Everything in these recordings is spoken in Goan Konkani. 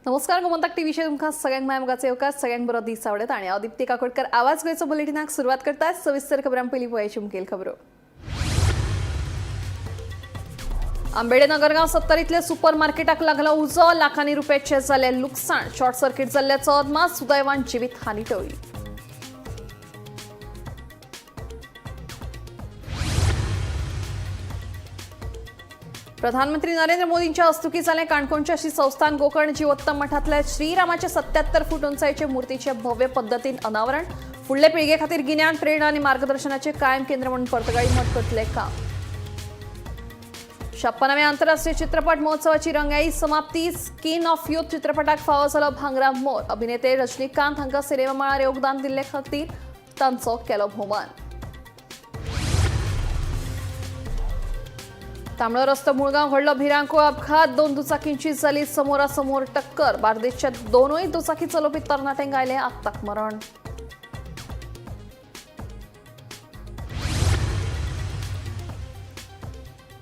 नमस्कार, गोमंतक टीव्हीचेर तुमकां सगळ्यांक माय मोगाचो येवकार. सगळ्यांक बरो दीस आवडत आणि हांव दीप्ती काकोडकर आवाज गोंयचो बुलेटिनाक सुरवात करता. सविस्तर खबरां. पयलीं पळयाची मुखेल खबरो. आंबेडे नगरगांव सत्तरीतल्या सुपर मार्केटाक लागला उजो. लाखांनी रुपयाचे जाले लुकसाण. शॉर्ट सर्किट जाल्ल्याचो अदमास. सुदैवान जिवीत हानी टळ्ळी. प्रधानमंत्री नरेंद्र मोदींच्या हस्तुकी जालें काणकोणच्या श्री संस्थान गोकर्ण जीवोत्तम मठातल्या श्रीरामाच्या 77 फूट उंचायेचे मूर्तीचे भव्य पद्दतीन अनावरण. फुडले पिळगे खातीर गिन्यान, प्रेरणा आनी मार्गदर्शनाचे कायम केंद्र म्हणून पर्तगाळी मठ करतले काम. 56व्या आंतरराष्ट्रीय चित्रपट महोत्सवाची रंगाई समाप्ती. स्किन ऑफ युथ चित्रपटाक फावो जालो भांगरा मोर. अभिनेते रजनीकांत हांकां सिनेमा मळार योगदान दिल्ले खातीर तांचो केलो भोवमान. तांबडो रस्तो मुळगांव घडलो भिरांकूळ अपघात. दोन दुचाकींची जाली समोरासमोर टक्कर. बार्देशच्या दोनूय दुचाकी चलोवपी तरणाट्यांक आयलें आत्ताक मरण.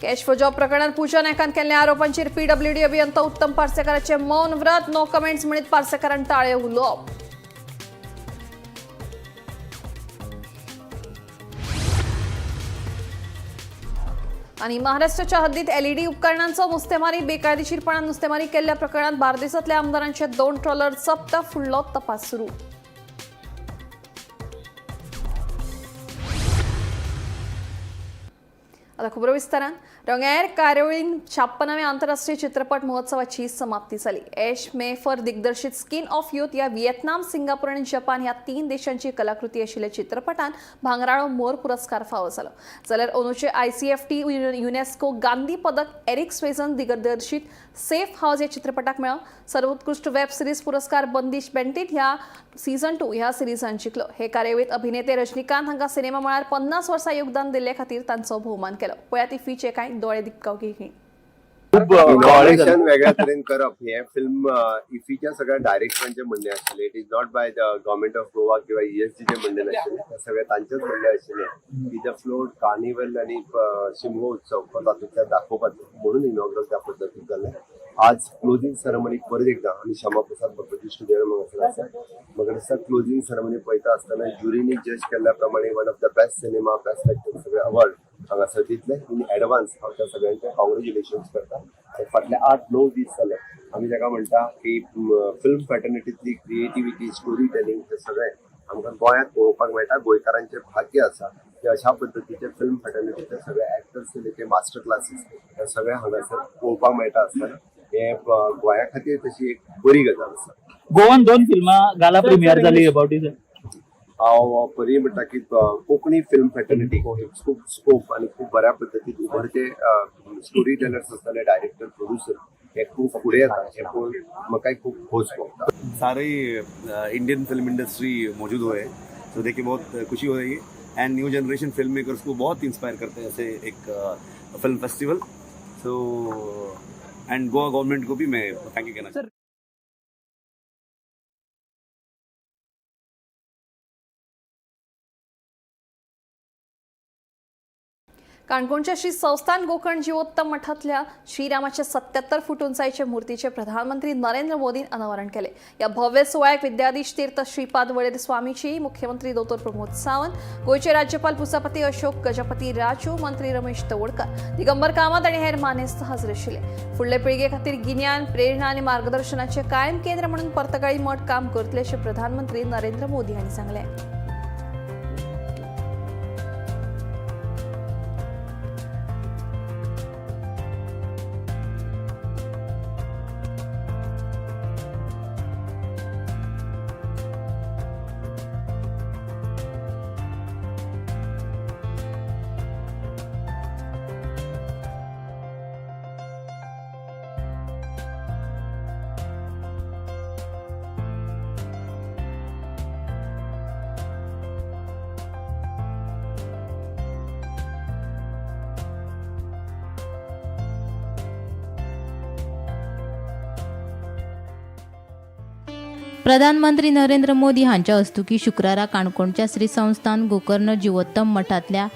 कॅश फॉर जॉब प्रकरणात पूजा नायकान केल्ल्या आरोपांचेर पीडब्ल्यूडी अभियंता उत्तम पार्सेकाराचे मौन व्रत. नो कमेंट्स म्हणीत पार्सेकारान टाळे उलोवप. आणि महाराष्ट्राच्या हद्दीत एलईडी उपकरणांचो नुस्तेमारी. बेकायदेशीरपणान नुस्तेमारी केल्ल्या प्रकरणात बार्देसांतल्या आमदारांचे दोन ट्रॉलर जप्त. फुडलो तपास सुरू. आता खबरो विस्तारान. रंगायर कार्यावळीन 56व्या आंतरराष्ट्रीय चित्रपट महोत्सवाची समाप्ती जाली. एश मेफर दिग्दर्शित स्किन ऑफ युथ या व्हिएतनाम, सिंगापूर आणि जपान ह्या तीन देशांची कलाकृती आशिल्ल्या चित्रपटान भांगराळो मोर पुरस्कार फावो जालो, जाल्यार अंदूचे आयसीएफटी युनेस्को गांधी पदक एरिक स्वेझन दिग्दर्शित सेफ हाऊस या चित्रपटाक मेळ्ळो. सर्वोत्कृष्ट वेब सिरीज पुरस्कार बंदिश बेंटीट ह्या सीझन 2 ह्या सिरीजान जिखलो. हे कार्यावळीत अभिनेते रजनीकांत हांकां सिनेमा मळार 50 वर्सां योगदान दिल्ले खातीर तांचो भोवमान केलो. पळयात इफ्फीचे कांय दोळे दिपकावपी खीण. खूब इनॉग्रेशन वेगळ्या तरेन करप हे फिल्म इफीच्या सगळ्या डायरेक्टरांचे म्हणणें आशिल्लें. It is not by the Government of Goa किंवा ईएसजीचे म्हणणें नाशिल्लें. ते सगळे तांचेच म्हणणें आशिल्लें की the float carnival आनी शिमगो उत्सव हो तातूंतल्यान दाखोवपाचो म्हणून इनॉग्रल त्या पद्दतीन जालें. आज क्लोजींग सेरेमनी परत एकदा आमी श्यामा प्रसाद मुखर्जी स्टुडियो हांगासर आसा. म्हाका दिसता क्लोजींग सेरेमनी पळयता आसतना ज्युरीनी जज केल्ल्या प्रमाणे one of the best cinema, best actor सगळे अवॉर्ड हांगासर दितले. इन एडवान्स हांव त्या सगळ्यांचे कॉंग्रेच्युलेशन्स करता. फाटले 8-9 दीस जाले आमी ताका म्हणटा की फिल्म फ्रेटर्निटीतली क्रिएटिविटी, स्टोरी टेलिंग हे सगळें आमकां गोंयांत पळोवपाक मेळटा. गोंयकारांचें भाग्य आसा की अशा पद्दतीचे फिल्म फ्रेटर्निटीचे सगळे एक्टर्स, ते मास्टर क्लासीस हे सगळे हांगासर पळोवपाक मेळटा आसतना हे गोंया खातीर तशी एक बरी गजाल आसा. गोवन दोन फिल्मां गाला प्रीमियर जाली अबाउट it. हांव परी म्हणटा की कोंकणी फिल्म फ्रेटर्निटीक खूब स्कोप आणि खूब बऱ्या पद्दतीन उभरते स्टोरी टेलर्स आसतले, डायरेक्टर, प्रोड्युसर हे खूब फुडें येता हे पळोवन म्हाकाय खूब खोस भोगता. सारे इंडियन फिल्म इंडस्ट्री मौजूद हुए हैं, तो देखिए बहुत खुशी हो रही है and new generation film makers को बहुत इंस्पायर करते हैं ऐसे एक film festival. So and Goa government को भी मैं thank you कहना चाहूँगा. काणकोणच्या श्री संस्थान गोकर्ण जीवोत्तम मठातल्या श्रीरामाच्या 77 फूट उंचाईच्या मूर्तीचे प्रधानमंत्री नरेंद्र मोदीन अनावरण केले. या भव्य सुवाळ्याक विद्याधीश तीर्थ श्रीपाद वळेर स्वामीजी, मुख्यमंत्री दोतोर प्रमोद सावंत, गोंयचे राज्यपाल पुसापती अशोक गजपती राजू, मंत्री रमेश तवडकर, दिगंबर कामत आणि हेर मानेस्त हजर आशिल्ले. फुडले पिळगे खातीर गिन्यान, प्रेरणा आनी मार्गदर्शनाचे कायम केंद्र म्हणून पर्तगाळी मठ काम करतले अशें प्रधानमंत्री नरेंद्र मोदी हांणी सांगलें. प्रधानमंत्री नरेंद्र मोदी हांच्या हस्तुकी शुक्रारा काणकोणच्या श्री संस्थान गोकर्ण जिवोत्तम मठांतल्या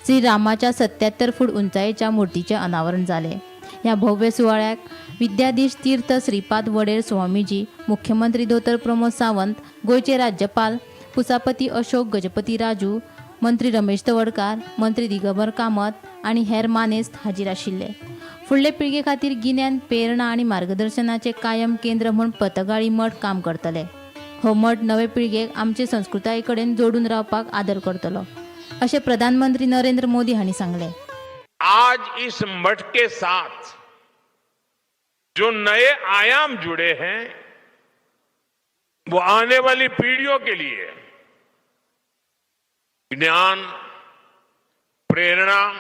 श्री रामाच्या 77 फूट उंचायेच्या मूर्तीचें अनावरण जालें. ह्या भव्य सुवाळ्याक विद्याधीश तीर्थ श्रीपाद वडेर स्वामीजी, मुख्यमंत्री दोतोर प्रमोद सावंत, गोंयचे राज्यपाल पुसापती अशोक गजपती राजू, मंत्री रमेश तवडकार, मंत्री दिगंबर कामत आनी हेर मानेस्त हाजीर आशिल्ले. फुडले पिळगे खातीर गिन्यान, प्रेरणा आनी मार्गदर्शनाचे कायम केंद्र म्हूण पर्तगाळी मठ काम करतले. हो मठ नवे पिळगेक आमचे संस्कृताये कडेन जोडून रावपाक आदर करतलो, अशें प्रधानमंत्री नरेंद्र मोदी हांणी सांगलें. आज इस मठ के साथ जो नए आयाम जुड़े हैं, वो आने वाली पीढ़ियों के लिए ज्ञान, प्रेरणा,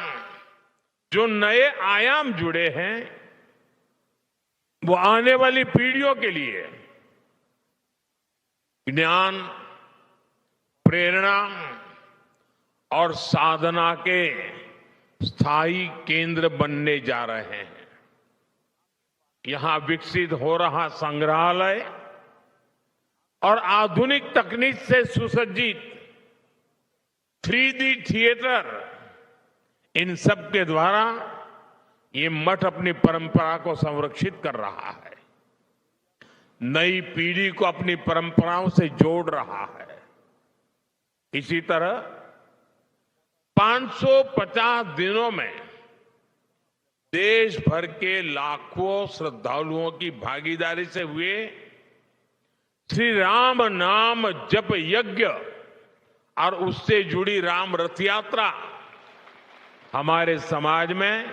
जो नए आयाम जुड़े हैं, वो आने वाली पीढ़ियों के लिए ज्ञान, प्रेरणा और साधना के स्थायी केंद्र बनने जा रहे हैं। यहां विकसित हो रहा संग्रहालय और आधुनिक तकनीक से सुसज्जित 3D theatre, in sub K द्वारा ये मठ अपनी परंपरा को संरक्षित कर रहा है, नई पीढ़ी को अपनी परंपराओं से जोड़ रहा है। इसी तरह 550 दिनों में देश भर के लाखों श्रद्धालुओं की भागीदारी से हुए श्री राम नाम जप यज्ञ और उससे जुड़ी राम रथ यात्रा हमारे समाज में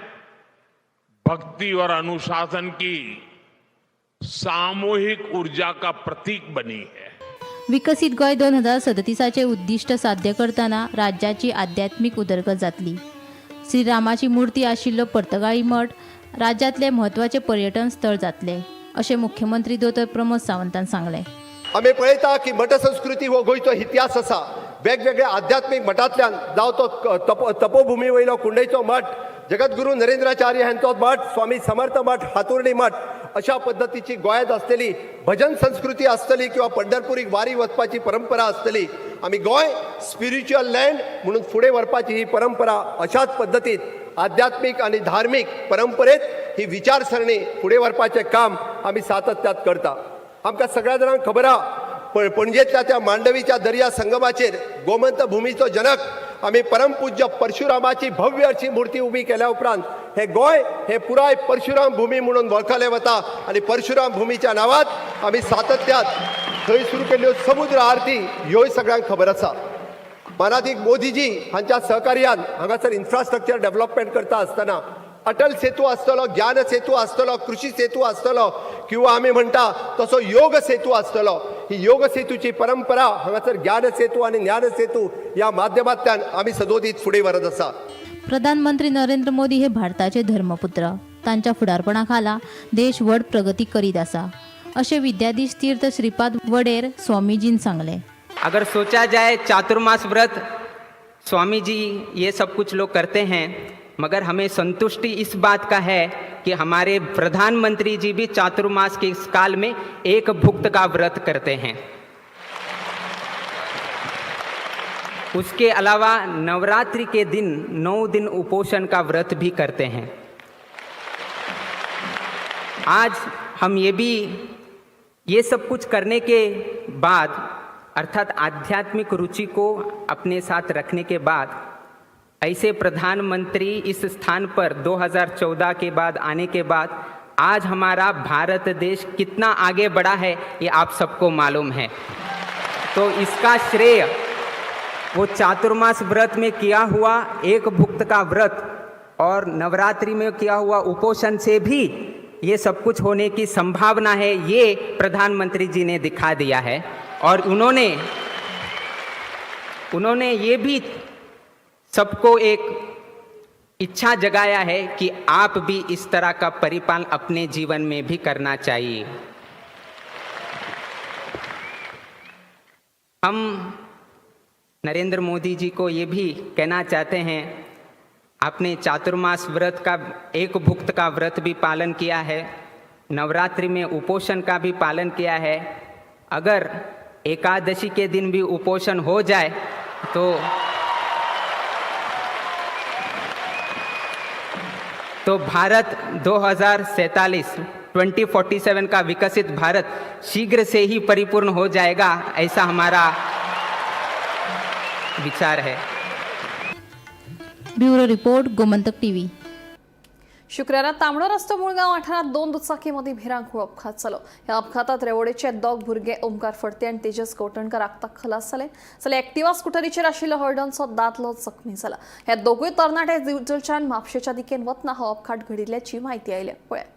भक्ति और अनुशासन की सामूहिक ऊर्जा का प्रतीक बनी है। विकसीत गोंय 2037चें उद्दिश्ट साध्य करतना राज्याची आध्यात्मीक उदरगत जातली. श्रीरामाची मूर्ती आशिल्लो पर्तगाळी मठ राज्यांतलें म्हत्वाचें पर्यटन स्थळ जातलें, अशें मुख्यमंत्री दोतोर प्रमोद सावंतान सांगलें. आमी पळयता की मठ संस्कृती हो गोंयचो इतिहास आसा. वेगवेगळ्या आध्यात्मीक मठांतल्यान, जावं तो तपोभुमी वयलो कुंडयचो मठ, जगद्गुरू नरेंद्राचार्य हांचो मठ, स्वामी समर्थ मठ, हातुर्णी मठ, अशा पद्दतीची गोंयांत आसतली भजन संस्कृती आसतली किंवा पंढरपुरीक वारी वचपाची परंपरा आसतली, आमी गोंय स्पिरिच्युअल लँड म्हणून फुडें व्हरपाची ही परंपरा अशाच पद्दतीत आध्यात्मीक आनी धार्मीक परंपरेत ही विचारसरणी फुडें व्हरपाचें काम आमी सातत्यात करता. आमकां सगळ्या जाणांक खबर आहा, पणजेंतल्या त्या मांडवीच्या दर्या संगमाचेर गोमंत भुमीचो जनक आमी परमपूज्य परशुरामाची भव्य अशी मूर्ती उबी केल्या उपरांत हे गोंय हे पुराय परशुराम भूमी म्हणून वळखले वता आनी परशुराम भुमीच्या नांवात आमी सातत्यात थंय सुरू केल्ल्यो समुद्र आरती ह्योय सगळ्यांक खबर आसा. मानादीक मोदीजी हांच्या सहकार्यान हांगासर इन्फ्रास्ट्रक्चर डेव्हलपमेंट करता आसतना अटल सेतू आसतलो, ज्ञान सेतू आसतलो, कृषी सेतू आसतलो किंवा आमी म्हणटा तसो योग सेतू आसतलो, ही योग सेतूची परंपरा हांगासर ज्ञान सेतू आनी ज्ञान सेतू ह्या माध्यमांतल्यान आमी सदोदीत फुडें व्हरत आसा. प्रधानमंत्री नरेंद्र मोदी हे भारताचे धर्मपुत्र. तांच्या फुडारपणा खाला देश व्हड प्रगती करीत आसा, अशें विद्याधीश तीर्थ श्रीपाद वडेर स्वामीजीन सांगलें. अगर सोचा जाए, चातुर्मास व्रत, स्वामी जी ये सब कुछ लोग करते हैं, मगर हमें संतुष्टि इस बात का है कि हमारे प्रधानमंत्री जी भी चातुर्मास के इस काल में एक भुक्त का व्रत करते हैं। उसके अलावा नवरात्रि के दिन 9 दिन उपोषण का व्रत भी करते हैं। आज हम ये भी, ये सब कुछ करने के बाद, अर्थात आध्यात्मिक रुचि को अपने साथ रखने के बाद, ऐसे प्रधानमंत्री इस स्थान पर 2014 के बाद आने के बाद आज हमारा भारत देश कितना आगे बढ़ा है, ये आप सबको मालूम है। तो इसका श्रेय वो चातुर्मास व्रत में किया हुआ एक भुक्त का व्रत और नवरात्रि में किया हुआ उपोषण से भी ये सब कुछ होने की संभावना है, ये प्रधानमंत्री जी ने दिखा दिया है। और उन्होंने उन्होंने ये भी सबको एक इच्छा जगाया है कि आप भी इस तरह का परिपालन अपने जीवन में भी करना चाहिए। हम नरेंद्र मोदी जी को ये भी कहना चाहते हैं, आपने चातुर्मास व्रत का, एक भुक्त का व्रत भी पालन किया है, नवरात्रि में उपोषण का भी पालन किया है। अगर एकादशी के दिन भी उपोषण हो जाए तो तो भारत 2047 2047 का विकसित भारत शीघ्र से ही परिपूर्ण हो जाएगा, ऐसा हमारा विचार है। Bureau report, Gomantak TV. शुक्रारा तांबडो रस्तो मुळगांव वाठारात 2 दुचाकीमध्ये भिरांकूळ अपघात जालो. ह्या अपघातात रेवोडेचे दोग भुरगे ओमकार फडते आनी तेजस कवठणकर आक्ताक खलास जाले, जाल्यार एक्टिवा स्कुटरीचेर आशिल्लो हळदणचो दादलो जखमी जाला. ह्या दोगूय तरणाटे दिवचलच्यान म्हापशेच्या दिकेन वतना हो अपघात घडिल्ल्याची म्हायती आयल्या. पळयात.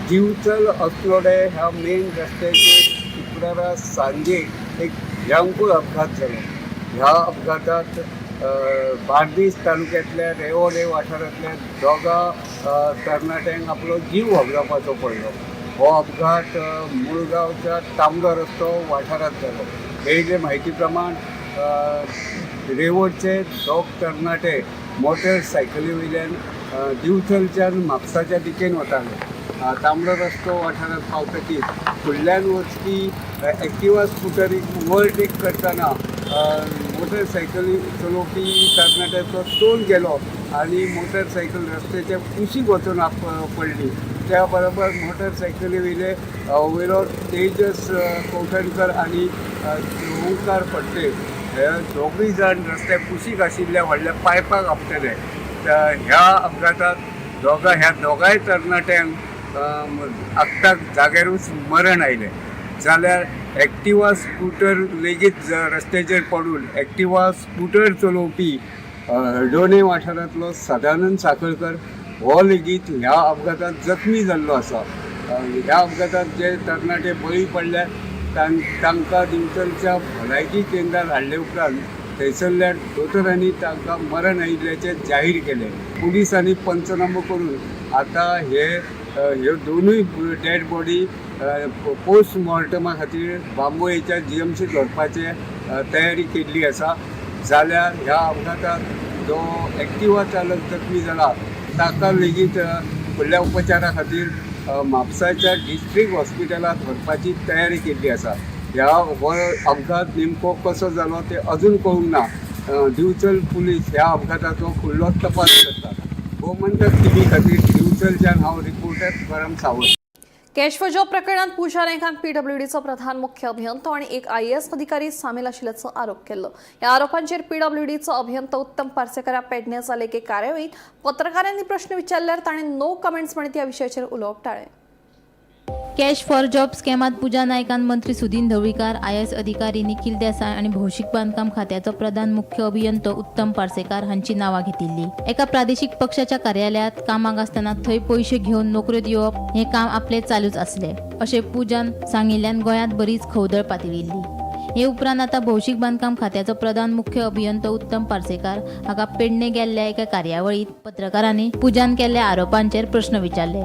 दिवचल अस्नोडे ह्या मेन रस्त्याचेर शुक्रारा सांजे एक भिरांकूळ अपघात जालो. ह्या अपघातात बार्देस तालुक्यांतल्या रेवोडे वाठारांतल्या दोगां तरणाट्यांक आपलो जीव वगडावपाचो पडलो. हो अपघात मुळगांवच्या तांबडो रस्तो वाठारांत जालो. मेळिल्ले म्हायती प्रमाण रेवोडचे दोग तरणाटे मोटरसायकली वयल्यान दिवचलच्यान म्हापसाच्या दिकेन वताले. तांबडो रस्तो वाठारांत पावतकीच फुडल्यान वचपी एक्टिवा स्कुटरीक ओवरटेक करतना मोटरसायकली चलोवपी तरणाट्याचो तोल गेलो आनी मोटरसायकल रस्त्याच्या कुशीक वचून पडली. त्या बरोबर मोटरसायकली वयले वयलो तेजस कवठणकर आनी ओंकार फडते हे दोगूय जाण रस्त्या कुशीक आशिल्ल्या व्हडल्या पायपाक आपटले. ह्या अपघातांत ह्या दोगांय तरणाट्यांक आक्ताक जाग्यारूच मरण आयलें. जाल्यार एक्टिवा स्कुटर लेगीत रस्त्याचेर पडून एक्टिवा स्कुटर चलोवपी हळदोणे वाठारांतलो सदानंद साखळकर हो लेगीत ह्या अपघातांत जखमी जाल्लो आसा. ह्या अपघातांत जे तरणाटे बळी पडल्यात तांकां दिवचलच्या भलायकी केंद्रार हाडले उपरांत थंयसरल्या दोतोरांनी तांकां मरण आयिल्ल्याचें जाहीर केलें. पुलिसांनी पंचनामो करून आतां ह्यो दोनूय डेड बॉडी पोस्टमॉर्टमा खातीर बांबोळेच्या जीएमसीत व्हरपाचे तयारी केल्ली आसा. जाल्यार ह्या अपघातांत जो एक्टिवा चालक जखमी जाला ताका लेगीत फुडल्या उपचारा खातीर म्हापसाच्या डिस्ट्रिक्ट हॉस्पिटलांत व्हरपाची तयारी केल्ली आसा. ह्या हो अपघात नेमको कसो जालो ते अजून कळूंक ना. दिवचल पुलीस ह्या अपघाताचो फुडलो तपास करतात. गोमंतक टीव्ही खातीर दिवचलच्यान हांव reporter Tukaram Sawant. Cash for job प्रकरणात पूजा नायकान पीडब्ल्यूडीचो प्रधान मुख्य अभियंतो आणि एक आयएएस अधिकारी सामील आशिल्ल्याचो आरोप केल्लो. ह्या आरोपांचेर पीडब्ल्यूडीचो अभियंतो उत्तम पार्सेकर पेडणे जाले एके कार्यावळीत पत्रकारांनी प्रश्न विचारल्यार ताणें नो कमेंट्स म्हणीत ह्या विशयाचेर उलोवप टाळ्ळें. कॅश फॉर जॉब स्कॅमात पूजा नायकान मंत्री सुदिन ढवळीकार, आयएएस अधिकारी निखिल देसाय आनी भौशीक बांदकाम खात्याचो प्रधान मुख्य अभियंतो उत्तम पार्सेकार हांची नांवां घेतिल्ली. एका प्रादेशीक पक्षाच्या कार्यालयात कामाक आसतना थंय पयशे घेवन नोकऱ्यो दिवप हें काम आपलें चालूच आसलें अशें पूजान सांगिल्ल्यान गोंयांत बरीच खवदळ पातळिल्ली. हे उपरांत आतां भौशीक बांदकाम खात्याचो प्रधान मुख्य अभियंतो उत्तम पार्सेकार हाका पेडणे गेल्ल्या एका कार्यावळीत पत्रकारांनी पूजान केल्ल्या आरोपांचेर प्रश्न विचारले.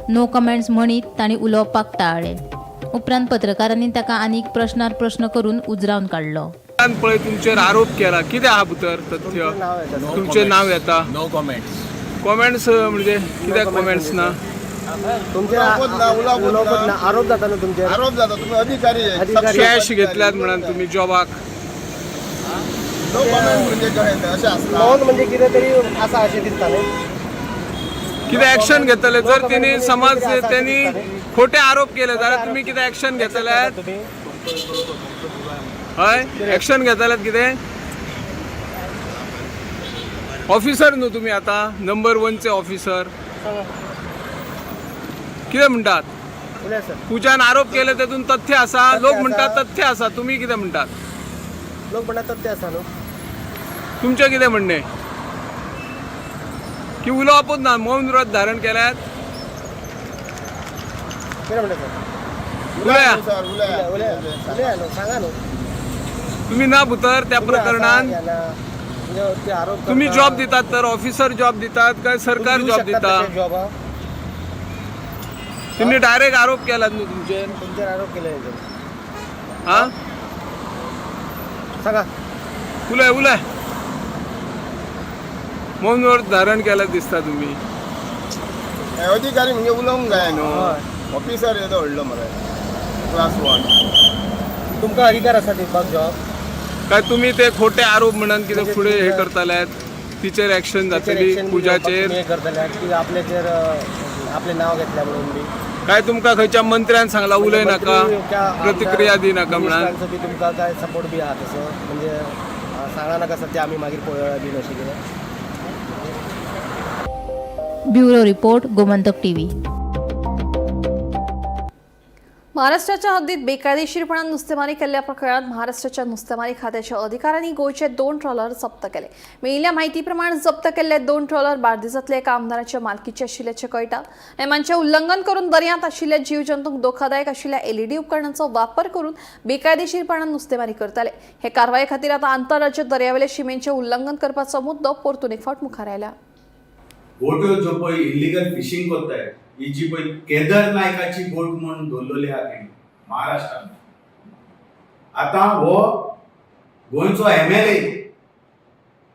नो कमेंट्स म्हणीत तांणी उलोवपाक टाळ्ळें. उपरांत पत्रकारांनी ताका आनीक प्रश्नार प्रश्न करून उजरावन काडलो. पळय तुमचेर आरोप केला, कितें आहा भितर तथ्य? तुमचें नांव येता. No comments. कॉमेंट्स म्हणजे कित्याक कॉमेंट्स ना? तुमचे ना, आरोप जाता ना तुमचेर, आरोप जाता. तुम्ही अधिकारी, कॅश घेतल्यात म्हणान तुम्ही जॉबाक. नो कॉमेंट म्हणजे काय अशें आसता? नॉन म्हणजे कितें तरी आसा अशें दिसता न्ही. कितें एक्शन घेतले जर तेणी समज तेणी खोटे आरोप केले जाल्यार तुमी कितें एक्शन घेतले? हय, एक्शन घेतल्यात कितें? ऑफिसर न्हू तुमी आतां, नंबर वनचे ऑफिसर. कितें म्हणटात? पूजान आरोप केले तेतून तथ्य आसा? लोक म्हणटात तथ्य आसा, तुमी कितें म्हणटात? लोक म्हणटात तथ्य आसा न्हू. तुमचें कितें म्हणणें? की उलोवपूच ना, मौन व्रत धारण केल्यात? कितें म्हणटा सर? उलया. उलया न्हू, सांगा न्हू. तुम्ही ना भुतर त्या प्रकरणान तुम्ही जॉब दितात तर ऑफिसर जॉब दितात काय सरकार जॉब दिता? तुम्ही डायरेक्ट आरोप केलात न्हू तुमचेर. तुमचेर आरोप केले. हा सांगा. उलय उलय. मौन व्रत धारण केला दिसता तुम्ही. अधिकारी म्हणजे उलोवंक जाय न्हू. ऑफिसर येदो व्हडलो मरे, क्लास 1. तुमकां अधिकार आसा दिवपाक जॉब? काय तुम्ही ते खोटे आरोप म्हणून कितें फुडें हे करताले, तिचेर एक्शन जातली पूजाचेर? हे करतले की आपल्याचेर आपलें नांव घेतल्या म्हणून बी? काय तुमकां खंयच्या मंत्र्यान सांगला उलय नाका, प्रतिक्रिया दी नाका म्हणून? बी तुमकां काय सपोर्ट बी आहा तसो? म्हणजे सांगा नाका सध्या, आमी मागीर पळोवया बी अशें कितें? Bureau report, Gomantak TV. महाराष्ट्राच्या हद्दीत बेकायदेशीरपणान नुस्तेमारी केल्ल्या प्रकरणात महाराष्ट्राच्या नुस्तेमारी खात्याच्या अधिकाऱ्यांनी गोंयचे 2 ट्रॉलर जप्त केले. मेळिल्ल्या माहिती प्रमाण जप्त केल्ले 2 ट्रॉलर बार्देसांतल्या एका आमदाराच्या मालकीचे आशिल्ल्याचें कळटा. नेमांचें उल्लंघन करून दर्यांत आशिल्ल्या जीवजंतूंक धोकादायक आशिल्ल्या एलईडी उपकरणांचो वापर करून बेकायदेशीरपणान नुस्तेमारी करताले. हे कारवाये खातीर आतां आंतरराज्य दर्यावेले शिमेंचें उल्लंघन करपाचो मुद्दो परतून एक फावट मुखार आयला. बोट्यो ज्यो पळय इल्लिगल फिशींग करताय, ही जी पळय केदर नायकाची बोट म्हूण दवरलेली आहा तेणी महाराष्ट्रान. आतां हो गोंयचो एमएलए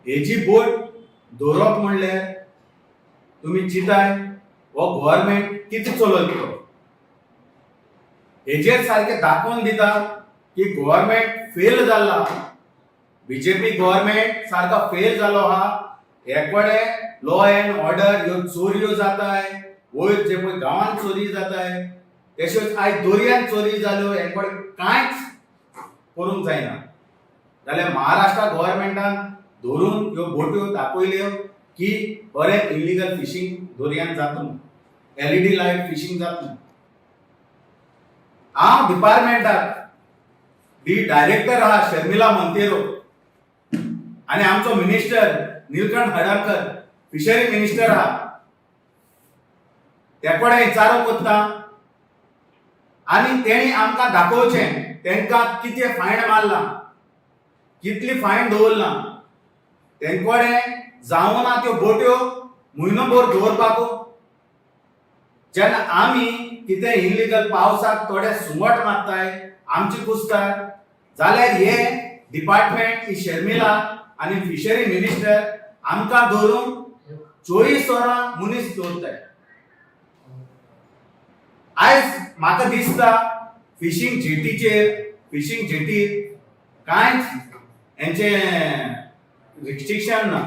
हेजी बोट दवरप म्हणल्यार तुमी चिंताय हो गव्हर्मेंट कितें चलयतलो. हेजेर सारकें दाखोवन दिता की गव्हर्मेंट फेल जाला, बीजेपी गव्हर्मेंट सारको फेल जालो आहा. हे कडेन लॉ एंड ऑर्डर ह्यो चोरयो जाताय, वयर जे पळय गांवांत चोरी जाताय, तश्योच आयज दर्यांत चोरी जाल्यो, हे कडेन कांयच करूंक जायना. जाल्यार महाराष्ट्रा गव्हर्मेंटान धरून ह्यो बोट्यो दाखयल्यो की बरें इल्लिगल फिशींग दर्यांत जाता म्हूण, एलईडी लायट फिशींग जाता म्हूण. हांव डिपार्टमेंटाक डी डायरेक्टर आहा शर्मिला मोंतेरो आनी आमचो मिनिस्टर नीलकंठ हडालकर फिशरी मिनिस्टर आहा, ते कडेन विचारो कोत्ता आनी तेणी आमकां दाखोवचें तेंकां कितें फायन मारला, कितली फायन दवरला. तेंकडे जावना त्यो बोट्यो म्हयनोभर दवरपाक. जेन्ना आमी कितें इल्लिगल पावसाक थोडे सुंगट मारताय, आमची कुस्तार, जाल्यार हे डिपार्टमेंट ही शर्मिला आनी फिशरी मिनिस्टर आमकां धरून 24 वरां मनीस दवरताय. आयज म्हाका दिसता फिशींग जेटीचेर, फिशींग जेटीर कांयच हेंचें रिस्ट्रिक्शन ना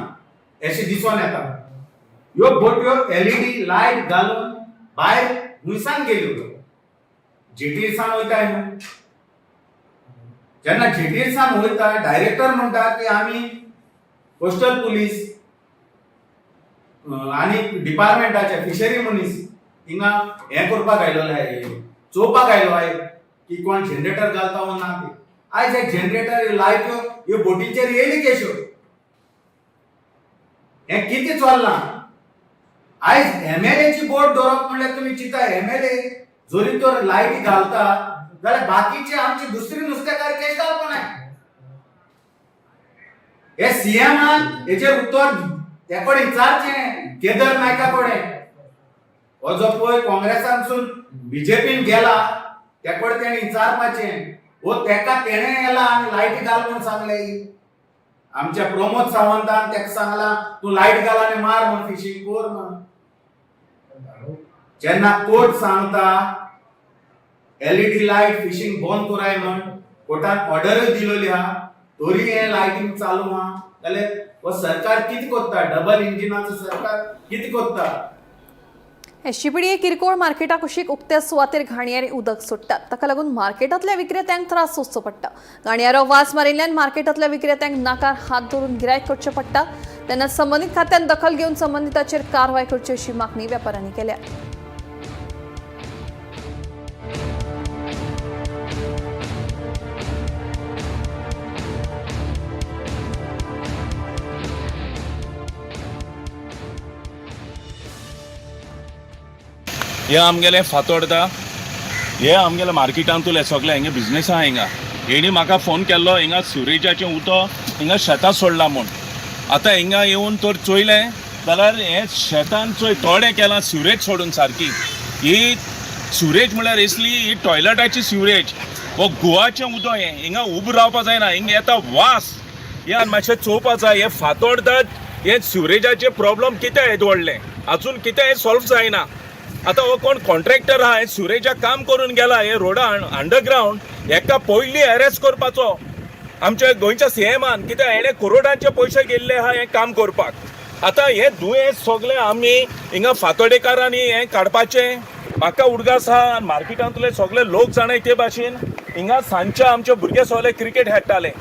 अशें दिसून येता. ह्यो बोट्यो एलईडी लायट घालून भायर हुंयसान गेल्यो, जेटीर सान वयताय न्हू. जेन्ना जेटीर सान वयता डायरेक्टर म्हणटा की आमी कोस्टल पुलीस आनी डिपार्टमेंटाचे फिशरी मनीस हिंगा हें करपाक आयलोले आहे, चोवपाक आयलो आहे की कोण जनरेटर घालता वो ना ते. आयज हे जनरेटर लायट्यो ह्यो बोटीचेर येयली केश्यो, हें कितें चल्लां. आयज एमएलएची बोट दवरप म्हणल्यार तुमी चिंता, एमएलए जरी तर लायटी घालता जाल्यार बाकीचे आमची दुसरी नुस्तेकार केश घालपा नाय. हे सीएमान हेचेर उत्तर ते कडेन विचारचें केदर नायका कडेन. हो जो पळय काँग्रेसांतसून बीजेपीन गेला ते कडेन तेणें विचारपाचें, हो तेका तेणें येला आनी लायटी घाल म्हूण सांगले. आमच्या प्रमोद सावंतान तेका सांगला तूं लायट घाल आनी मार म्हूण, फिशींग कोर म्हूण. जेन्ना कोर्ट सांगता एलईडी लायट फिशींग बंद कराय म्हण, कोर्टान ऑर्डरूय दिलोली आहा, तरी हें लायटींग चालू आहा, जाल्यार हो सरकार कितें करता? डबल इंजिनाचो सरकार कितें करता? एसजीपीडीए किरकोळ मार्केटा कुशीक उक्त्या सुवातेर घाणयारे उदक सोडटात. ताका लागून मार्केटांतल्या विक्रेत्यांक त्रास सोंसचो पडटा. घाणयारो वास मारिल्ल्यान मार्केटांतल्या विक्रेत्यांक नाकार हात धरून गिरायक करचें पडटा. तेन्ना संबंदीत खात्यान दखल घेवन संबंदिताचेर कारवाय करची अशी मागणी वेपाऱ्यांनी केल्या. हे आमगेले फातोर्डा, हे आमगेले मार्केटांतुले सगळे हिंगा बिजनेस आहा हिंगा. हेणी म्हाका फोन केल्लो हिंगा सिवरेजाचें उदक हिंगा शेतां सोडलां म्हूण. आतां हिंगा येवन तर चोयलें जाल्यार हें शेतान चोय थोडें केलां सिवरेज सोडून सारकी. ही सिवरेज म्हळ्यार असली ही टॉयलेटाची सिवरेज. हो गुवाचें उदक हें हिंगा उबो रावपा जायना, हिंगा येता वास. हें आनी मातशें चोवपा जाय. हें फातोर्डा हें सिवरेजाचें प्रॉब्लम कितें येद व्हडलें अजून कितें हें सॉल्व जायना. आतां हो कोण कॉन्ट्रॅक्टर आहा, हें सिवरेजाक काम करून गेला, हे रोडा अंडरग्रावंड, हेका पयलीं अरेस्ट करपाचो आमच्या गोंयच्या सीएमान. कित्याक हेणें करोडांचे पयशे गेल्ले आहा हें काम करपाक. आतां हें दुयेंस सगळें आमी हिंगा फातोडेकारांनी हें काडपाचें. म्हाका उडगास आहा आनी मार्केटांतले सगळे लोक जाणाय ते भाशेन हिंगा सांजचे आमचे भुरगे सगळे क्रिकेट खेळटाले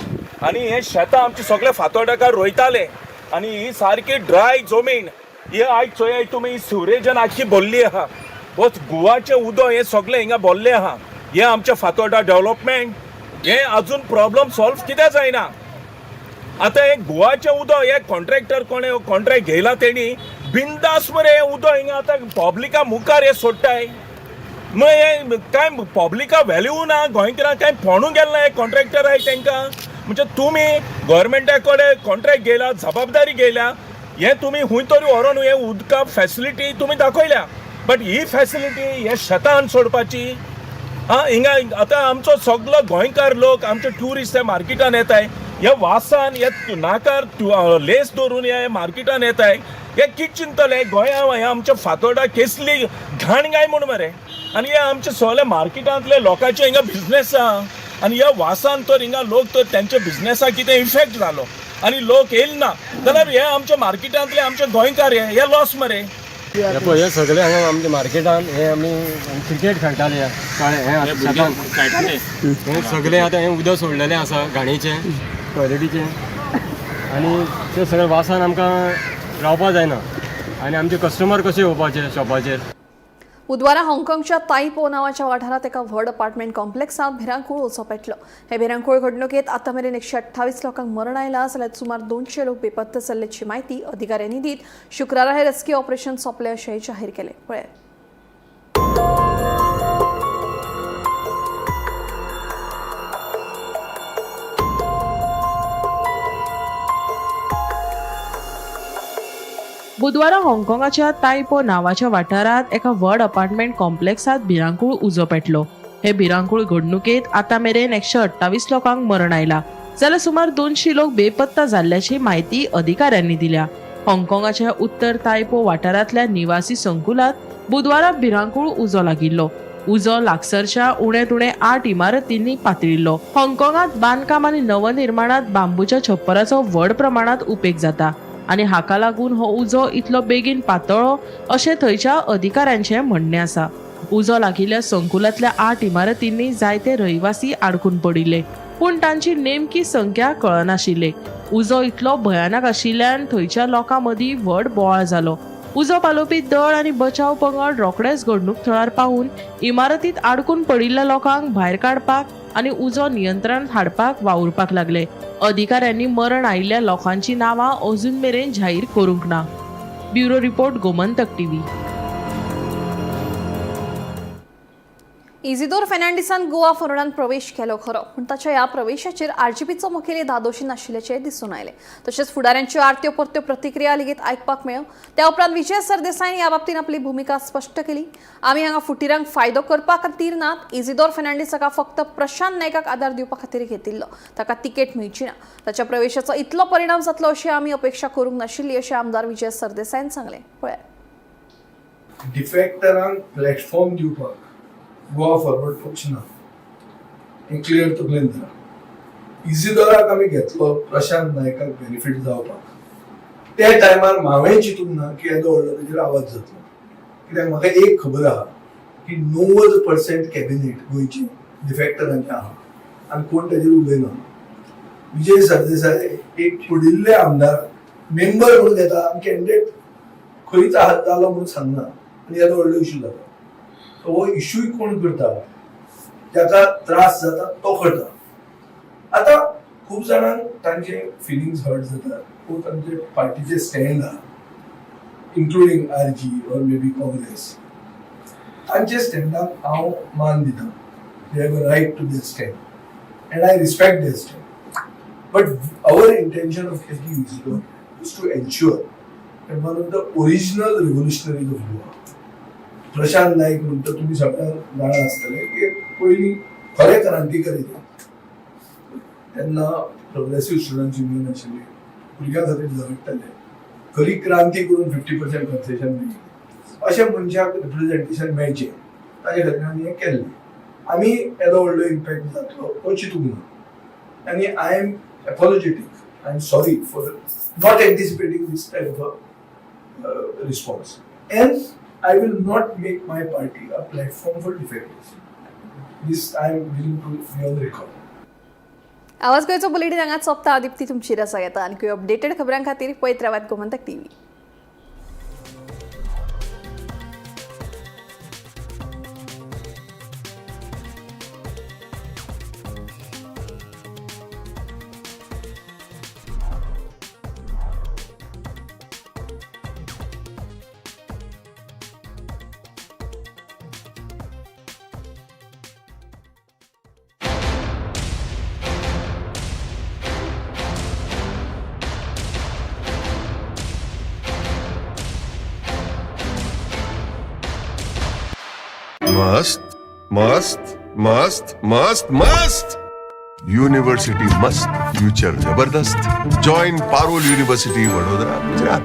आनी हे शेतां आमचे सगळे फातोडेकार रोयताले आनी ही सारकी ड्राय जमीन ही आयज चोयाय तुमी, सिवरेजान आख्खी भरली आहा. हो गुवाचें उदक हें सगळें हिंगा भरलें आहा. हें आमचें फातोर्डा डेवलपमेंट हें अजून प्रॉब्लम सॉल्व कित्याक जायना. आतां हें गोवाचें उदक हे कॉन्ट्रॅक्टर कोणें कॉन्ट्रॅक्ट घेयला तेणी बिंदास मरे हें उदक हिंगा आतां पब्लिका मुखार हें सोडटाय. मग हें कांय पब्लिका व्हॅल्यू ना, गोंयकारांक कांय पोणू गेलें ना. हे कॉन्ट्रॅक्टर आहाय तेंकां, म्हणजे तुमी गोवोरमेंटा कडेन कॉन्ट्रॅक्ट घेयला, जबाबदारी घेयल्या, हें तुमी खूंय तरी व्हरोन हें उदका फॅसिलिटी तुमी दाखयल्या, बट he facility हे शेतान सोडपाची. आं, हिंगा आतां आमचो सगलो गोंयकार लोक, आमचे ट्युरिस्ट हे मार्केटान येताय, ह्या वासान ह्या नाकार लेस दवरून हे मार्केटान येताय. हे कित चिंतले गोंया हें आमच्या फातोर्डा केसली घाण काय म्हूण मरे. आनी हे आमचे सगळे मार्केटांतले लोकांचे हिंगा बिजनेस आहा आनी ह्या वासान तर हिंगा लोक तर तेंच्या बिजनेसाक कितें इफेक्ट जालो आनी लोक येयल ना जाल्यार हे आमच्या मार्केटांतले आमचे गोंयकार हे लॉस मरे. हे पळय, हे सगळे हांगा आमच्या मार्केटान हे आमी क्रिकेट खेळटाले काळे हे शेतान, हे सगळे आतां हे उदक सोडलेलें आसा घाणीचें, टॉयलेटीचें, आनी ते सगळे वासान आमकां रावपा जायना आनी आमचे कस्टमर कशे येवपाचे शॉपाचेर. बुधवारा हाँगकाँगच्या ताईपो नावाच्या वाठारात एका व्हड अपार्टमेंट कॉम्प्लेक्सांत भिरांकूळ उजो पेटलो. हे भिरांकूळ घडणुकेत आतां मेरेन 128 लोकांक मरण आयलां जाल्यार सुमार 200 लोक बेपत्ता जाल्ल्याची म्हायती अधिकाऱ्यांनी दीत शुक्रारा हे रेस्क्यू ऑपरेशन सोंपलें अशें जाहीर केलें. पळयात. बुधवारा हाँगकाँगाच्या तायपो नावाच्या वाठारात एका व्हड अपार्टमेंट कॉम्प्लेक्सात भिरांकूळ उजो पेटलो. हे भिरांकूळ घडणुकेत आतां मेरेन 128 लोकांक मरण आयला जाल्यार सुमार 200 लोक बेपत्ता जाल्ल्याची म्हायती अधिकाऱ्यांनी दिल्या. हाँगकाँगाच्या उत्तर तायपो वाठारांतल्या निवासी संकुलात बुधवारा भिरांकूळ उजो लागिल्लो. उजो लागसरच्या उणेत उणे 8 इमारतींनी पातळिल्लो. हाँगकाँगात बांदकाम आनी नवनिर्माणात बांबूच्या छप्पराचो व्हड प्रमाणात उपेग जाता आनी हाका लागून हो उजो इतलो बेगीन पातळ्ळो अशें थंयच्या अधिकाऱ्यांचें म्हणणें आसा. उजो लागिल्ल्या संकुलांतल्या 8 इमारतींनी जायते रहिवासी आडकून पडिल्ले, पूण तांची नेमकी संख्या कळनाशिल्ली. उजो इतलो भयानक आशिल्ल्यान थंयच्या लोकां मदीं व्हड बोवाळ जालो. उजो पालोवपी दळ आनी बचाव पंगड रोखडेच घडणूक थळार पावून इमारतींत आडकून पडिल्ल्या लोकांक भायर काडपाक आनी उजो नियंत्रणांत हाडपाक वावुरपाक लागले. अधिकाऱ्यांनी मरण आयिल्ल्या लोकांची नांवां अजून मेरेन जाहीर करूंक ना. Bureau report, Gomantak TV. Isidore फेर्नांडीसान Goa फॉरवर्डान प्रवेश केलो खरो, पूण ताच्या ह्या प्रवेशाचेर आरजीपीचो मुखेली धादोशी नाशिल्ल्याचें दिसून आयलें. तशेंच फुडाऱ्यांच्यो आरत्यो परत्यो प्रतिक्रिया लेगीत आयकपाक मेळ्ळ्यो. त्या उपरांत विजय सरदेसायन ह्या बाबतींत आपली भुमिका स्पश्ट केली. आमी हांगा फुटीरांक फायदो करपा खातीर नात. इजिदोर फेर्नांडीस हाका फक्त प्रशांत नायकाक आदार दिवपा खातीर घेतिल्लो. ताका तिकेट मेळची ना. ताच्या प्रवेशाचो इतलो परिणाम जातलो अशी आमी अपेक्षा करूंक नाशिल्ली अशें आमदार विजय सरदेसायन सांगलें. पळयात. डिफेक्टरांक प्लॅटफॉर्म दिवपाक गोवा फॉरवर्ड पक्ष ना, हें क्लियर तकलेन धरा. इजिदोराक आमी घेतलो प्रशांत नायकाक बेनिफीट जावपाक. त्या टायमार हांवें चिंतूंक ना की येदो व्हडलो तेजेर आवाज जातलो, कित्याक म्हाका एक खबर आहा की 90% कॅबिनेट गोंयची डिफेक्टरांचें आहा आनी कोण तेजेर उलयना. विजय सरदेसाय एक पडिल्ले आमदार मेंबर म्हणून येता आनी कॅन्डिडेट खंयच आहा जालो म्हणून सांगना आनी येदो व्हडलो इशू जाता. हो इशूय कोण करता, जाका त्रास जाता तो करता. आतां खूब जाणांक तांचे फिलिंग्स हर्ट जातात, खूब तांचे पार्टीचे स्टँड आहा, including RG or maybe Congress. तांचे स्टँडाक हांव मान दिता. They have a right to their stand and I respect their stand, but our intention of taking Isidore is to ensure that one of the original revolutionaries of Goa, Prashant Naik म्हणटा, तुमी सगळ्यांक जाणा आसतले की पयलीं खरे क्रांतिकारी ते. तेन्ना प्रोग्रेसीव स्टुडंट्स युनियन आशिल्ली, भुरग्यां खातीर झगडटाले, खरी क्रांती करून 50% कन्सेशन मेळ्ळी. अशें मनशाक रिप्रेझेंटेशन मेळचें ताजे खातीर आमी हें केल्लें. आमी येदो व्हडलो इम्पॅक्ट जातलो हो चिंतूंक ना आनी I am apologetic, I am sorry for not anticipating this type of response, and I will not make my party a platform for defectors. This I am willing to be on record. आवाज गोंयचो बुलेटीन हांगाच सोंपता. दीप्ती तुमची रजा घेता. आनी अपडेटेड खबरां खातीर पळयत रावात गोमंतक टीव्ही. मस्त मस्त मस्त मस्त मस्त यूनिवर्सिटी मस्त, फ्यूचर जबरदस्त. Join Parul university, Vadodara, Gujarat.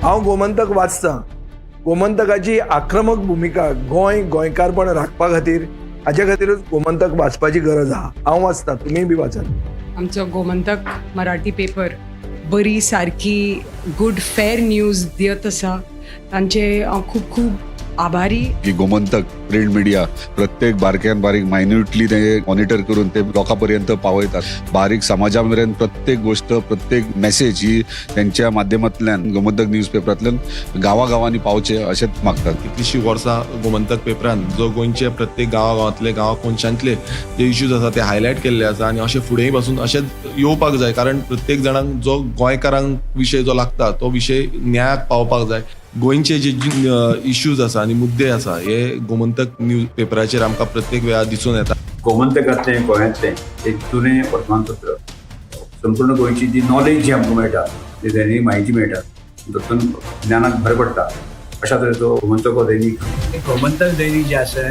हांव गोमंतक वाचतां. गोमंतकाची आक्रमक भुमिका गोंय गोंयकारपण राखपा खातीर, हाजे खातीरूच गोमंतक वाचपाची गरज आहा. हांव वाचतां, तुमीय बी वाचात. आमचो गोमंतक मराठी पेपर बरी सारकी गुड फेर न्यूज दियत आसा. तांचे हांव खूब खूब आभारी. की गोमंतक प्रिंट मिडिया प्रत्येक बारक्यान बारीक मायन्युटली ते मॉनिटर करून ते लोकां पर्यंत पावयतात. बारीक समाजा मेरेन प्रत्येक गोष्ट, प्रत्येक मेसेज ही त्यांच्या माध्यमांतल्यान गोमंतक न्यूज पेपरांतल्यान गांवागांवांनी पावचे अशेंच मागतात. कितलीशीं वर्सां गोमंतक पेपरान जो गोंयचे प्रत्येक गांवागांवांतले, गांवा कोनशांतले जे इश्यूज आसा ते हायलायट केल्ले आसा आनी अशें फुडेंय पासून अशेंच येवपाक जाय, कारण प्रत्येक जाणांक जो गोंयकारांक विशय जो लागता तो विशय न्यायाक पावपाक जाय. गोंयचे जे इश्यूज आसा आनी मुद्दे आसा हे गोमंतक न्यूज पेपराचेर आमकां प्रत्येक वेळार दिसून येता. गोमंतकांतलें गोंयांतलें एक जुनें वर्तमानपत्र. संपूर्ण गोंयची जी नॉलेज जी आमकां मेळटा, जी दैनीक म्हायती मेळटा, तातूंत ज्ञानाक भर पडटा. अशा तरेचो गोमंतक हो दैनीक. गोमंतक दैनिक जे आसा